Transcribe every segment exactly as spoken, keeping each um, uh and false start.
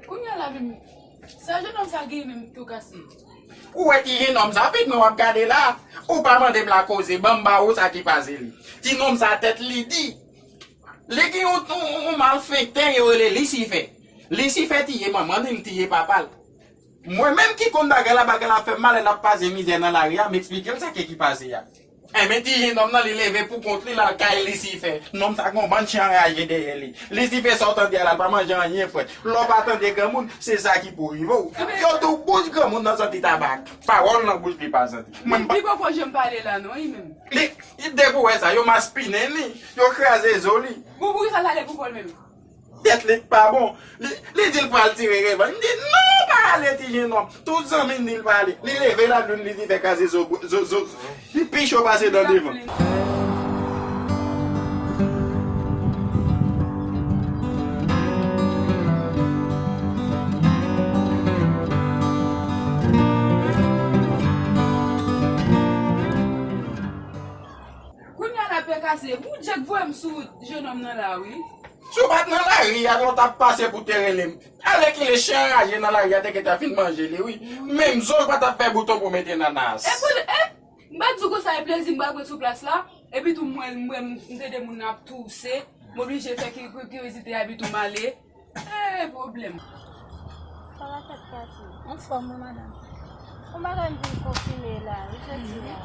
Kounye a la menm, sa jennonm sa genyen menm tou kase. Ou wè ti jennonm sa, pitit mwen w ap gade la. Ou pa mande m la koze, ban m ba ou sa ki pase li. Ti nonm sa tèt li di. Li gen yon, yon, yon malfektè yo rele Lisifè. Lisifè tiye manman li, l tiye papa l. Mwen menm ki konn bagay la, bagay la fè m mal, lè n ap pase mizè nan lari a, m eksplike l sa ki, ki pase a. Enben, ti jennonm nan, li leve pou kont li, l al kay Lisifè. Nonm sa gen yon bann chen anraje dèyè li. Lisifè, sa w tande a la, l pa manje anyen, frè. Lè w pa tande granmoun, se sa ki pou rive w. Yo di w bouch granmoun nan santi tabak. Pawòl nan bouch li pa santi. Mwen m pa Li poko janm pale la, non, li menm. Li, li depi w wè sa, yo maspinen li, yo kraze zo li. Bon, poukisa l ale pou kò l menm? Tèt li k pa bon. Li, li di l pral tire revanj. M di, "Non, pa ale, ti jennonm." Tout zanmi m di l pa ale. Li leve la, li di fè kraze zo, zo, zo. Li pi cho pase dan devan. Kounye a la pè kase, Boudjak voye m sou jennonm nan la, wi. Si w pa t nan lari a, lè w t ap pase pou te rele m. Alèkile chen anraje nan lari a te gentan fin manje li, wi. Menm zo l pa t ap fè bouton pou mete nan nas. E pou, e, m pa di w konsa, e plezi m pa pran sou plas la. Epi tou, m wè, m wè, m tande moun ap touse. M oblije fè ki, ki, kiryozite a, epi tou m ale. E, pwoblèm. Sa va fèt, Kati? Anfòm, wi, madanm. Yon bagay m vin konfime la, wi, jodi a.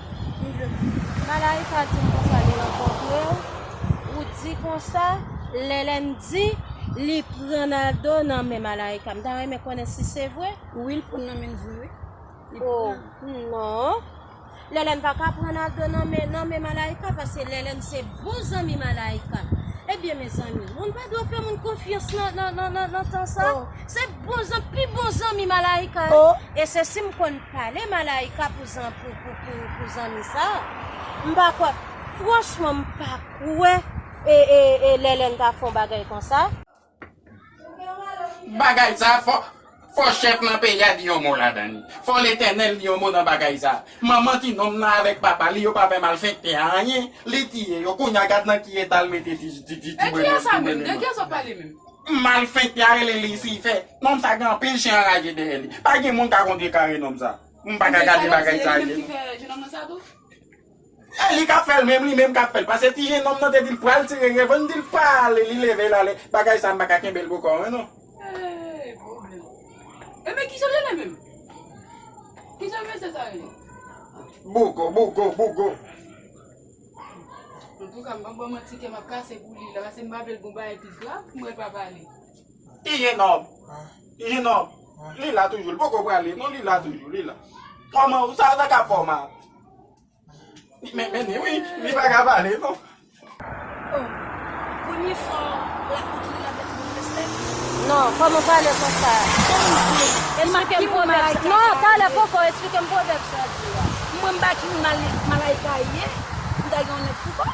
Malayika di m konsa li rankontre w, ou di konsa, Lèlèn di li pran Naldo nan men Malayika. M ta renmen konnen si se vre. Wi, l pran nan men l vre, wi. Li pran. Oh, non. Lèlèn pa ka pran Naldo nan men, nan men Malayika, paske Lèlèn se bon zanmi Malayika. Ebyen, mezanmi, moun pa dwe fè moun konfyans nan, nan, nan, nan, nan tan sa. Oh. Se bon zan-, pi bon zanmi Malayika. Oh. E se si m konn pale Malayika pou zan-, pou, pou, pou, pou zanmi sa. M pa kwè, franchman, m pa kwè e, e, e Lèlèn ta fè yon bagay konsa. Bagay sa, fò, fò chèf nan peyi a di yon mo ladan li. Fò Letènèl di yon mo nan bagay sa. Manman ti nonm nan avèk papa li, yo pa fè malfektè a anyen. Li tiye yo. Kounye a, gad nan ki eta l mete ti, ti, ti, ti. E kiyès sa menm? De kiyès w ap pale menm? Malfektè a rele Lisifè. Nonm sa gen anpil chen anraje dèyè li. Pa gen moun ka kontrekare nonm sa. M pa ka gade bagay sa ye. Ebyen, sa vle di se li menm ki fè jennonm nan sa tou? E li k ap fè l menm, li menm k ap fè l. Paske ti jennonm nan te di l pral tire revanj, di l pa ale, li leve l ale. Bagay sa m pa ka kenbe l pou kò mwen non. Hey, pwoblèm. Ebyen, kijan l rele menm? Kijan mesye sa rele? Bougo, Bougo, Bougo. Antouka, m p ap ba w manti, kè m ap kase pou li la, paske m pa vle l gon bagay pi grav, mwen pa pale. Ti jennonm. Ti jennonm. Li la toujou, l poko prale non, li la toujou, li la. Kòman, sa, sa k ap fè w mal? Men, men ni wi, li pa ka pale non. Oh, premye fwa la kote li la mèt mwen respè. Non, kòman w pale konsa? Kòman w di? Eksplike m pwovèb sa. Non, talè poko, eksplike m pwovèb sa w di a. Mwen m pa ki mal-, malayika ye, m ta gen yon nèg pou kò.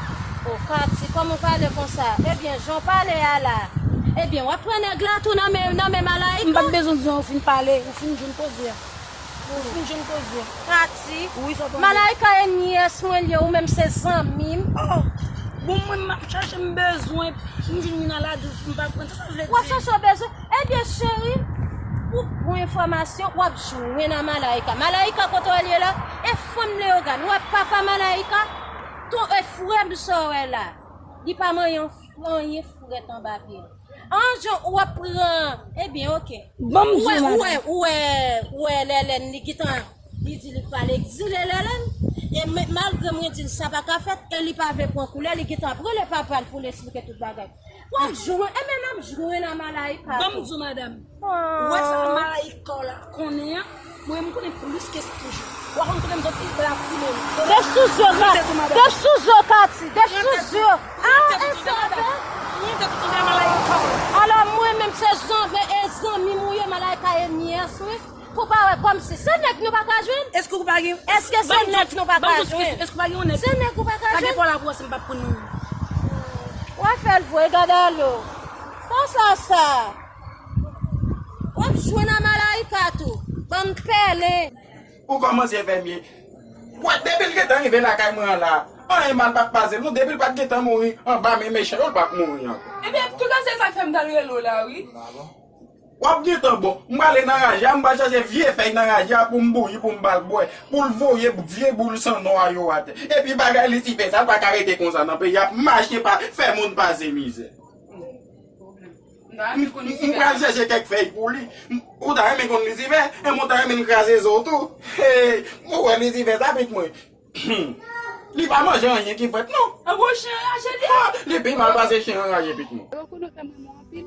Oh, Katy, kòman w pale konsa? Ebyen, jan w pale a la. Ebyen, w ap pran nèg la tou nan men, nan men malayika? M pa t bezwen di w, ou fin pale, ou fin jwenn koze a. Ou fin jwenn koze. Katy, wi, sa tonbe. Malayika e nyès mwen li ye, ou menm se zanmi m. Oh, bon, mwen m ap chache m bezwen, m jwenn youn nan ladous, m pa konn sa sa vle di. W ap chache w bezwen? Ebyen, cheri, pou bon enfòmasyon, w ap jwenn a Malayika. Malayika kote w ye la, e fanm Leyogàn. W ap papa Malayika, ton, e frè m sa w wè la. Li pa manyen anyen frèt anba pye l. An jan w ap pran, ebyen, oke. Ban m di w, madanm. Ou wè, ou wè, ou wè, ou wè Lèlèn, li gentan, li di li pral egzile Lèlèn. E men, malgre mwen di l sa pa ka fèt, e li pa vle pran koulè, li gentan ap rele papa l pou l eksplike tout bagay. W ap jwenn, e men n ap jwenn a Malayika tou. Ban m di w, madanm. Ou wè sa Malayika w la konnen an? Mwen, m konnen plis ke sa toujou. Ou pa konn kote m soti, Black Simon. Dechouze, Katy. Dechouze, Katy. Dechouze. Ah, e sa vre? Alò, mwen menm se zanmi, e zanmi m ou ye, Malayika e nyès mwen. Pou pa wè kòmsi se nèg nou pa ka jwenn? Èske ou pa gen... Èske se nèg nou pa ka jwenn? Èske ou pa gen yon nèg? Se nèg ou pa ka jwenn? Pa gen pwa la pou wè si m p ap pran non. W ap fè l vre, gade alo. Konsa sa. W ap jwenn a Malayika tou. Bann pèlen. Ou kòmanse fè m ye. Wè, depi l gentan rive lakay mwen an la, anyen mal p ap pase l non, depi l pa t gentan mouri anba men mechan yo, l p ap mouri ankò. Ebyen, antouka, se sa k fè m t al rele w la, wi. W ap gentan bon. M prale nan raje a, m pral chache vye fèy nan raje a pou m bouyi, pou m ba l bwè. Pou l voye vye boul san nwa yo atè. Epi bagay Lisifè sa pa ka rete konsa nan peyi a, ap mache pa fè moun pase mizè. M, m pral chèche kèk fèy pou li. M, ou ta renmen konn Lisifè? E mwen ta renmen l kraze zo w tou. Hey, mwen wè Lisifè sa, pitit mwen. Li pa manje anyen ki frèt, non. An bon chen anraje li. Ah, li pi mal pase chen anraje, pitit mwen. Yo rekonèt mwen anpil.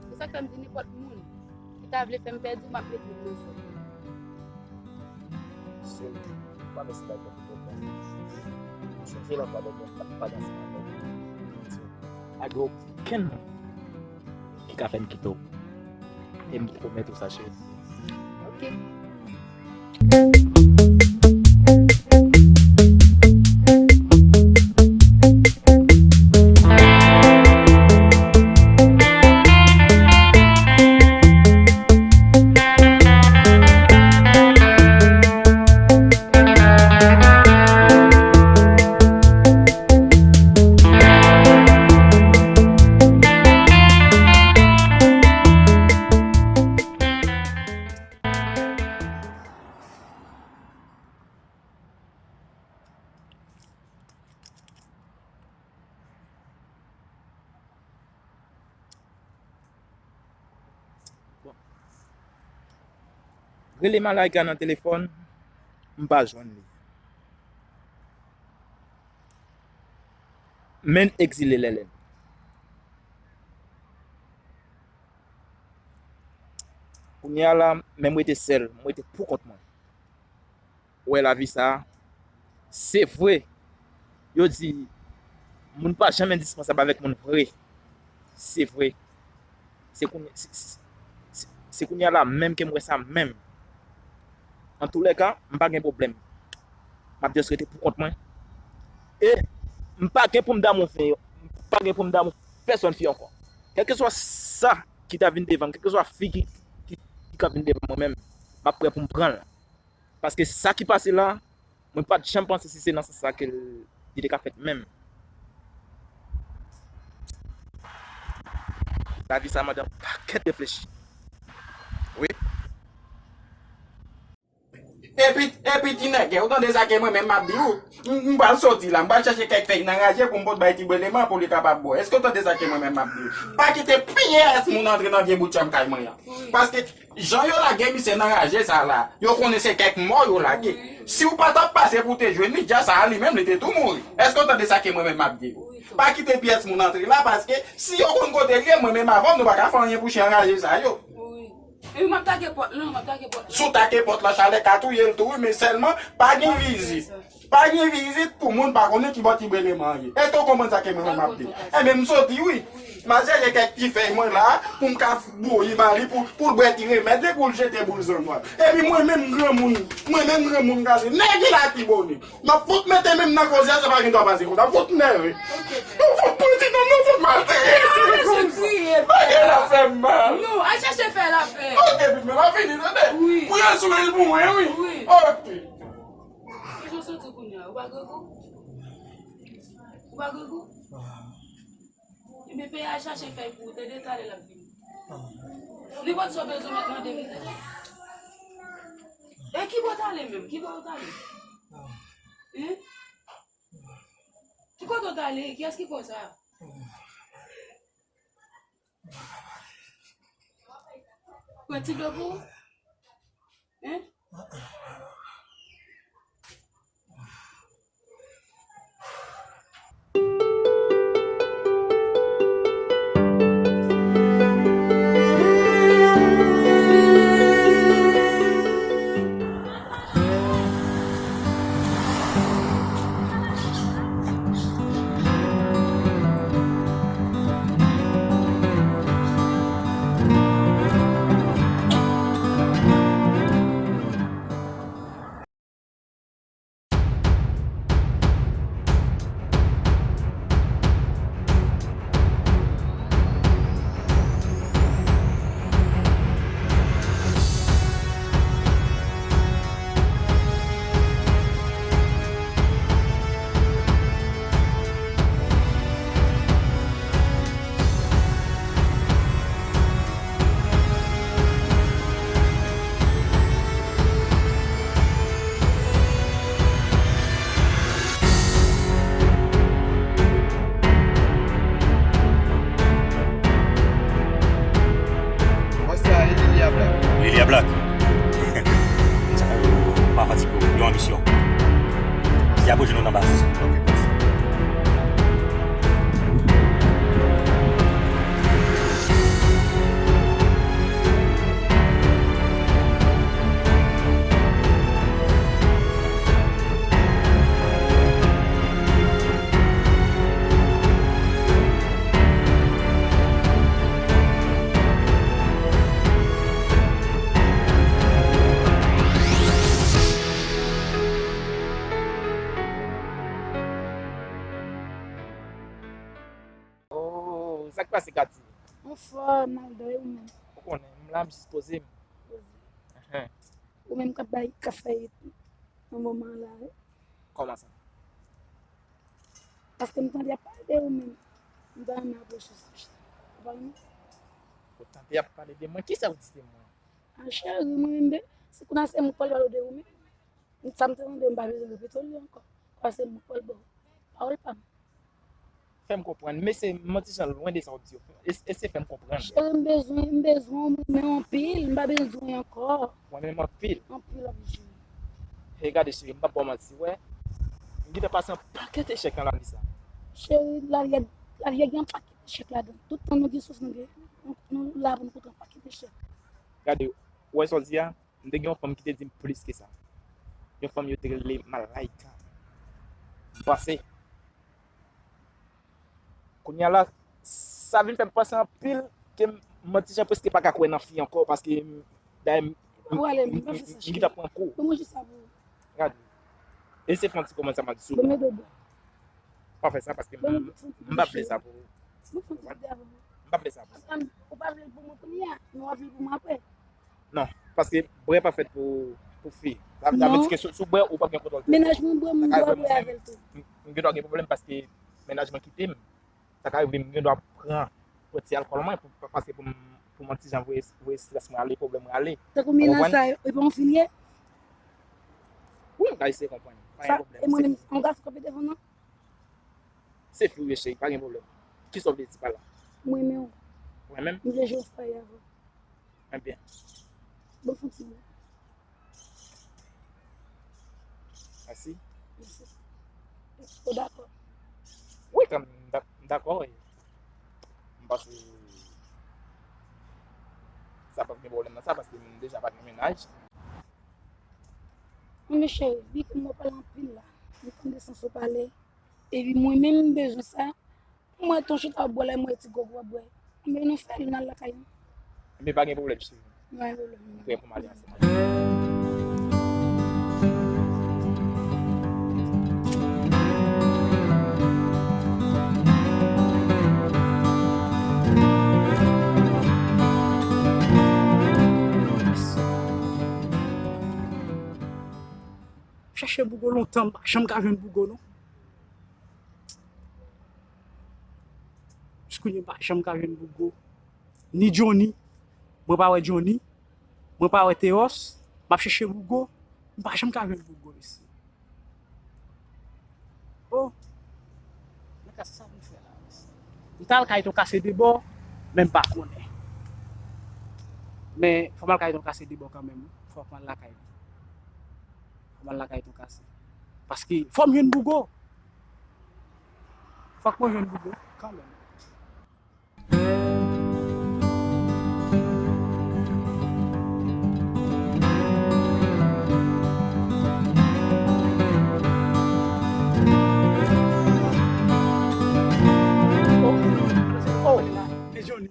Se sa k fè m di nenpòt moun ki ta vle fè m pèdi, m ap mete l nan sòt. Sèl, pa mèsi bay kòm pwoblèm. Sonje lòt fwa dòmi, m pa, pa danse avè w. Pa gen okenn moun ki ka fè m kite w. E m pwomèt ou sa, cheri. Ok. Bon. Rele Malaika nan telefòn, m pa jwenn li. Men egzile Lèlèn. Kounye a la, men m rete sèl, m rete pou kont mwen. Ou wè lavi sa a, se vre. Yo di, moun pa janm endispansab avèk moun vre. Se vre. Se kounye, se, se, se, se kounye a la menm ke m wè sa menm. Antoulèka, m pa gen pwoblèm. M ap just rete pou kont mwen. E m pa gen pou m damou fi, m pa gen pou m damou pèsòn fi ankò. Kèlkeswa sa ki ta vin devan m, kèlkeswa fi ki, ki, ki ka vin devan mwen menm, m ap prè pou m pran l. Paske sa ki pase la, mwen pa t janm panse si se nan sans sa ke l, li te ka fèt menm. Lavi sa mande yon pakèt reflechi. Wi. Epi, epi ti nègè, ou tande sa ke mwen menm m ap di ou? M, m pral soti la, m pral chèche kèk fèy nan raje pou m pot bay ti bweleman pou li kapab bwè. Èske ou tande sa ke mwen menm m ap di ou? Pa kite pyès moun antre nan vye bout chanm kay mwen an. Paske jan yo lage misye nan raje sa la, yo konnen se kèk mò yo lage. Si w pa t ap pase pou w te jwenn li, dja sa a li menm li te tou mouri. Èske w tande sa ke mwen menm m ap di w? Pa kite pyès moun antre la, paske si yo konn kote l ye, mwen menm avè w, nou pa ka fè anyen pou chen anraje sa yo. Wi. Epi m ap take pòt lan, m ap take pòt lan. Si w take pòt lan, chalè ka touye l tou, wi, men sèlman, pa gen vizit. Pa gen vizit pou moun pa konnen ki bò ti bweleman ye. Èske w konprann sa ke mwen menm m ap di? Enben, m soti, wi. M al chèche kèk ti fèy mwen la, pou m ka bouyi ba li, pou, pou l bwè ti remèd li, pou l jete boul zannwa. Epi mwen menm granmoun, mwen menm granmoun kase, nèg Latibonit. M ap fout mete men m nan koze a, sa pa gen dwa pase konsa. M fout nève. M fout pran ti nonm nan, fout maltrete li konsa. Bagay la fè m mal. Non, al chèche fè lapè. Ok, pitit mwen, m ap vini, tande? Wi. Pran swen l pou mwen, wi. Wi. Ok. Kijan w santi w kounye a? Ou pa grangou? Ou pa grangou? Ebyen, peye al chache fèy pou ou, tande, talè l ap vini. Nenpòt sa w bezwen, mèt mande m, tande. E ki bò w t ale menm? Ki bò w t ale? Hein? Ki kote w t ale? Kiyès ki fè w sa? Pran ti dlo pou ou? Hein? Black. Sa yo pa fatige w. Yo anbisyon. Y ap rejwenn nou nan baz. Oh, sa k pase, Katy? Anfòm, Naldo, e ou menm? Ou konnen, m la, m jis poze m. Poze. Ahan. Ou menm k ap bay, k ap fè yon moman la, wi. Kòman sa? Paske m tande y ap pale de ou menm. M ta renmen apwoche sou chita. Ou pa renmen? Ou tande y ap pale de mwen? Kisa w di de mwen? A, cheri, mwen menm, si kounye a se mwen k pral pale w de ou menm. Sa m te mande w, m pa bezwen repete w li ankò. Paske m pral ba w pawòl pa m. Fè m konprann. Mesye, manti jan lwen de sa w di yo. Es-, eseye fè m konprann. Cheri, m bezwen, m bezwen w, m renmen w anpil. M pa bezwen w ankò. Mwen menm anpil. Anpil, anpil, cheri. Hey, gade, cheri, m p ap ba w manti, wè. M gentan pase yon pakèt echèk nan lavi sa. Cheri, lavi a, lavi a gen yon pakèt echèk ladan. Tout tan nou gen souf, nou gen, nou, nou la pou nou kontre yon pakèt echèk. Gade, ou wè sa w di a? M te gen yon fanm ki te di m plis ke sa. Yon fanm yo te rele Malaika. M panse. Kounye a la, sa vin fè m panse anpil ke m, m ti jan prèske pa ka kwè nan fi ankò, paske m, dayè m, m, m, m, m gentan pran kou. Gade. Eseye fè yon ti kòmantè m ap di sou ou. Pa fè sa, paske m, m pa vle sa pou ou. M pa vle sa pou ou. Ou pa vle l pou mwen kounye a, men w ap vle l pou mwen apre. Non, paske bwè pa fèt pou, pou fi. Sa, sa vle di ke si, si w bwè, ou p ap gen kontwòl tèt. Mennaj mwen bwè, m dwe bwè avè l tou. M, m gen dwa gen pwoblèm paske mennaj mwen kite m. Sa ka rive m gen dwa pran yon ti alkòl mwen pou, paske pou m, pou m yon ti jan voye, voye estrès mwen ale, pwoblèm mwen ale. Tankou mennaj sa yo, e pa yon fi l ye? Wi, m ka eseye konprann. Pa gen pwoblèm. E mwen menm, yon gason k ap devan nan? Se fi w ye, cheri, pa gen pwoblèm. Kisa w vle di pa la? M renmen w. Mwen menm? M vle jwe yon fwaye avè w. Ebyen. Bon, fon ti mo. Mèsi. Mèsi. Ou dakò? Wi, kanmenm, m dak-, m dakò, wi. M panse sa p ap gen pwoblèm nan sa, paske m deja pa gen mennaj. Mwen, cheri, vi pou mwen pale anpil la. M konn de sans ou pale. Epi mwen menm, m bezwen sa. Mwen tou chita w ap bwè lè mwen ti gòg w ap bwè. Men nou fè l nan lakay nou. Men pa gen pwoblèm, cheri. Pa gen pwoblèm. M prè pou m ale ansanm avè w. Chache Bougo lontan, m pa janm ka jwenn Bougo, non. Jiskounye a m pa janm ka jwenn Bougo. Ni Johnny. Mwen pa wè Johnny. Mwen pa wè Teos. M ap chèche Bougo. M pa janm ka jwenn Bougo, mesye. Oh. Mwen ka sa pou m fè la, mesye. M t al kay Ton Kase de bò, men m pa konnen. Men fò m al kay Ton Kase de bò kanmenm, wi. Fòk m al lakay li. Fò m al lakay Ton Kase. Paske fò m jwenn Bougo. Fòk mwen jwenn Bougo kanmenm. Oh, oh, e Johnny.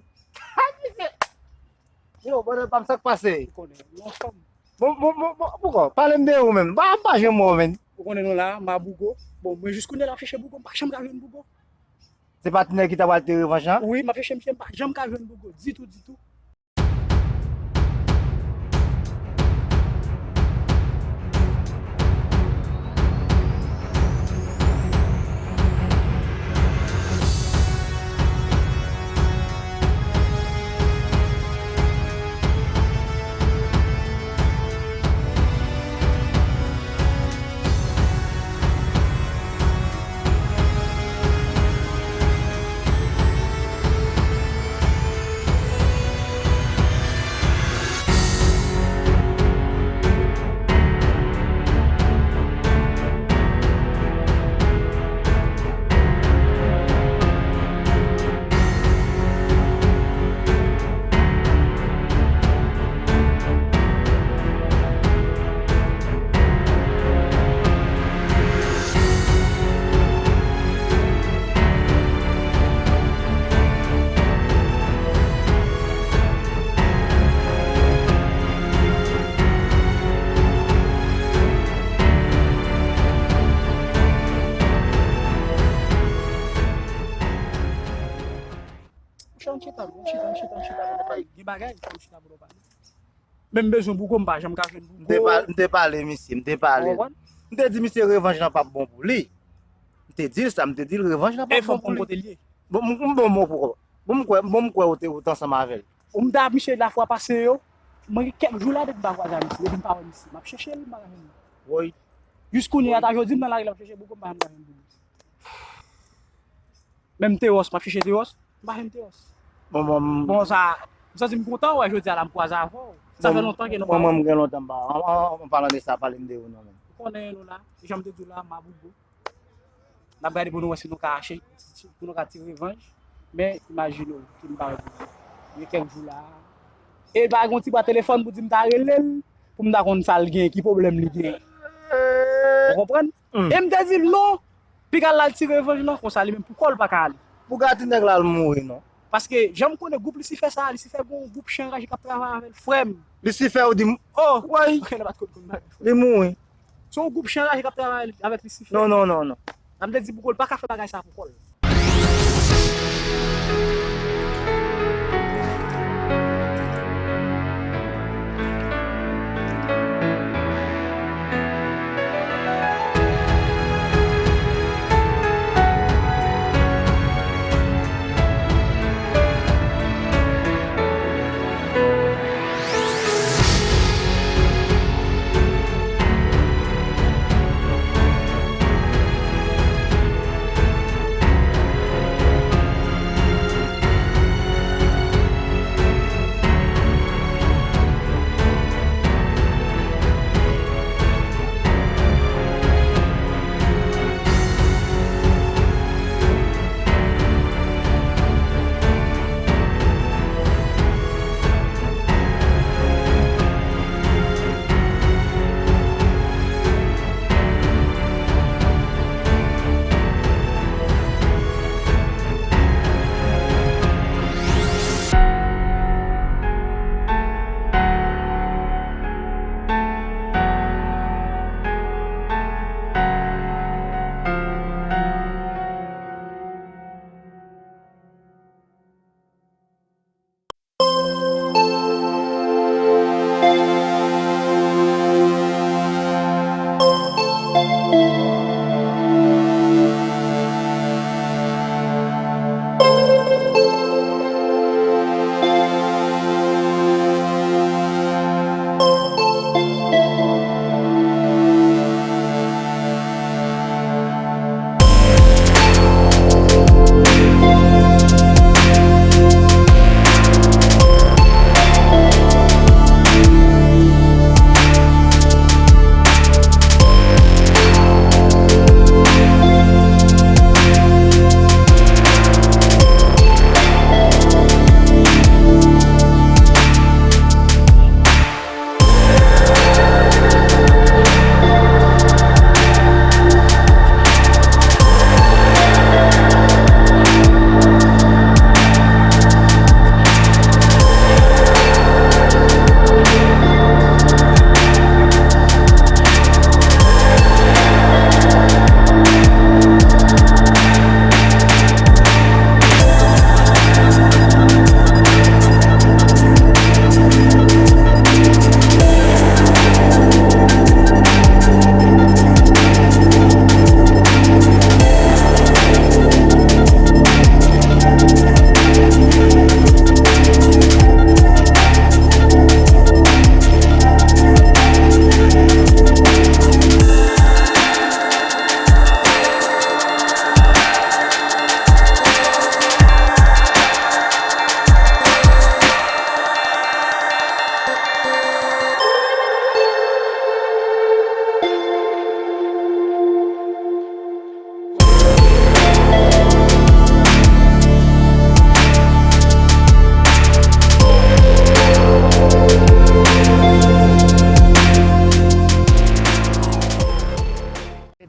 Yo, brother pa m, sa k pase? Ou konnen, nou anfòm. Bon, bon, bon, bon, poukò? Pale m de ou menm. M pa, m pa janm wè w, menn. Ou konnen nou la, m a Bougo. Bon, mwen jis kounye a la m ap chèche Bougo, m pa janm ka jwenn Bougo. Se patnè ki ta pral te revanj lan? Wi, m ap chèche misye, m pa janm ka jwenn Bougo ditou, ditou. Bagay, m chita pou nou pale. Men m bezwen Bougo, m pa janm ka jwenn Bougo. M te pa-, m te pale misye, m te pale. Ou konprann? M te di misye revanj lan p ap bon pou li. M te di l sa, m te di l revanj lan p ap bon pou li. Enfòm kote l ye. Bon, m, m bon mo pou ou. Bon, m kwè, bon, m kwè ou te, ou te ansanm avè l. Ou m ta ap misye lafwa pase yo. Mwen gen kèk jou la depi m pa kwaze a misye, depi m pa wè misye. M ap chèche l, m pa ka jwenn li. Woy. Jis kounye a ta jodi m nan lari la, m ap chèche Bougo, m pa janm ka jwenn Bougo. Menm Tewòs, m ap chèche Tewòs, m pa jwenn Tewòs. Bon, bon, m- Bon, sa, m santi m kontan, wè, jodi a la, m kwaze avè w. Sa fè lontan ke nou pa wè. Mwen, mwen, m gen lontan m pa, an, an, an palan de sa, pale m de ou non, men. Ou konnen nou la, jan m te di w la, m a Bougo. N ap gade pou nou wè si nou ka achte, si, si, pou nou ka tire revanj. Men, imajine w, ke m pa wè Bougo. Gen kèk jou la. E l pa gen yon ti bwa telefòn pou di m ta rele l, pou m ta konn sa l gen, ki pwoblèm li gen. Ou konprann? Hmm. E m te di l non, piga l al tire revanj lan, konsa li menm pou kò l pa ka ale. Pou gade nèg la al mouri non. Paske jan m konnen gwoup Lisifè sa, Lisifè gon gwoup chen anraje k ap travay avè l, frè m. Lisifè ou di m, oh, woy. Li mouri. Se yon gwoup chen anraje k ap travay avèk Lisifè. Non, non, non, non. Sa m te di pou kò l pa ka fè bagay sa pou kò l.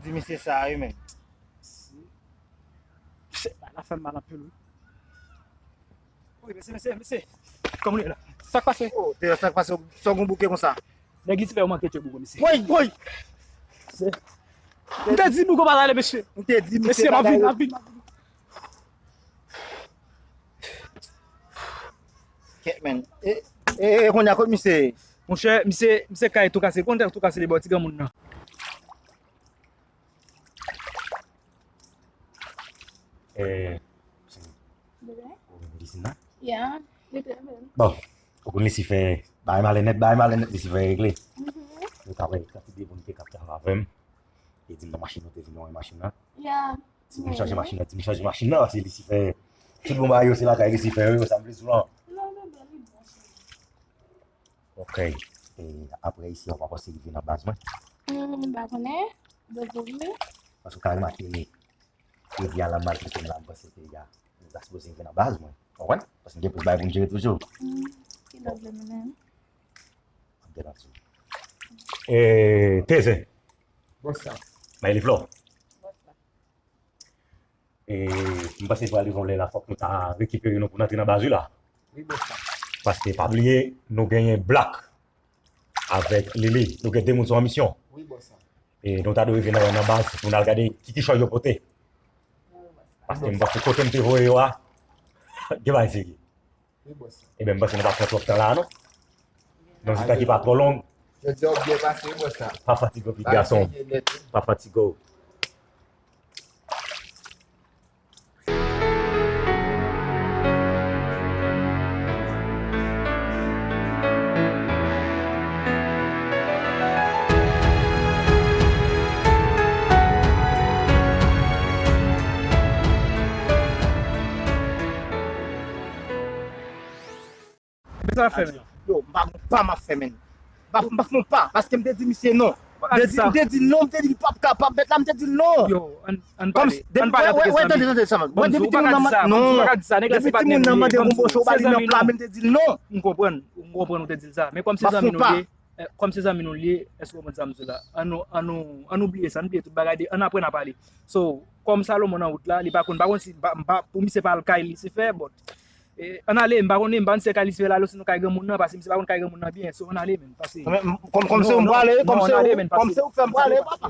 Di misye sa wi, men. Misye, bagay la fè m mal anpil, wi. Wi, mesye, mesye, mesye. Kòman w ye la? Sa k pase? Oh, Teyò, sa k pase? Sa w gon bouke konsa? Nèg Lisifè yo manke tye Bougo, mesye. Woy, woy! Mesye. M te di Bougo pa t ale, mesye. M te di misye pa t ale. Mesye, m ap vin, m ap vin, m ap vin. Kèt, men. E, e, e, kounye a kot misye ye? Monchè, misye, misye kay tou kase. Konn tou kase li bò ti granmoun nan. Eh, Lisina? Yeah, li trè bèl. Bon, ou konn Lisifè, bagay malè nèt, bagay malè nèt, Lisifè regle. Mhm. Yo ka wè kantite moun ki te kap travay avè m. E di m nan machin nan, te vin wè machin nan. Yeah. Si m chanje machin nan, di m chanje machin nan, se Lisifè. Tout bon bagay yo, se lakay Lisifè, wi, sa m vle di w lan. Non, non, non, li bon, cheri. Ok. E apre isi a, w pa panse rive nan baz mwen? Hmm, m pa konnen. Depi wi. Paske w ka remake, kredi a la m maltrete m la, m panse ke ya, m ta sipoze rive nan baz mwen. Konprann? Paske m gen plis bagay pou m jere toujou. Hmm, ki lòt vle mennen? M gen nan di w. E, Teze. Bòs la. May li flò. Bòs la. E, m panse pral rive yon lè la, fòk nou ta rekipere nou pou n antre nan baz wi la. Wi, bòs la. Paske pa bliye, nou genyen Black avèk Lili. Nou gen de moun sou yon misyon. Wi, bòs la. E nou ta dwe rive nan, nan baz pou n al gade ki kichòy yo pote. Wi, bòs la. Paske m panse kote m te voye yo a, gen bagay serye. Wi, bòs la. Ebyen, m panse nou pa pran twòp tan la a, non. Nan yon tan ki pa twò long. Jodi a w byen pase, wi, bòs la. Pa fatige w, pitit gason. Pa fatige w. Men sa w ap fè, men. Yo, m pa, m pa, m ap fè, men. M pa, m pa fè yon pa, paske m te di misye non. M te di, m te di l non, m te di l p ap kapab, bèt la, m te di l non. Yo, ann, ann pale, ann pale antre zanmi. Wè, wè, tande, tande, tande. Depi timoun nan mande, non. Depi timoun nan mande pou m boche w ba li nan pla, men m te di l non. M konprann, m konprann ou te di l sa. Men kòm se zanmi nou ye, eh, kòm se zanmi nou l ye, èske w konprann sa m di w la? Ann nou, ann nou, ann nou bliye sa, ann bliye tout bagay de, ann aprann a pale. So, kòm Salomon nan wout la, li pa konn, pa konn si, pa, pa, pou misye pa al kay Lisifè, but, eh, ann ale, m pa konnen, m pa konn si se kay Lisifè l ale, osinon kay granmoun nan, paske misye pa konn kay granmoun nan byen, so ann ale, men, pase. Men, m, kòm, kòm se yon prale, kòm se, kòm se ou k fè m prale, papa.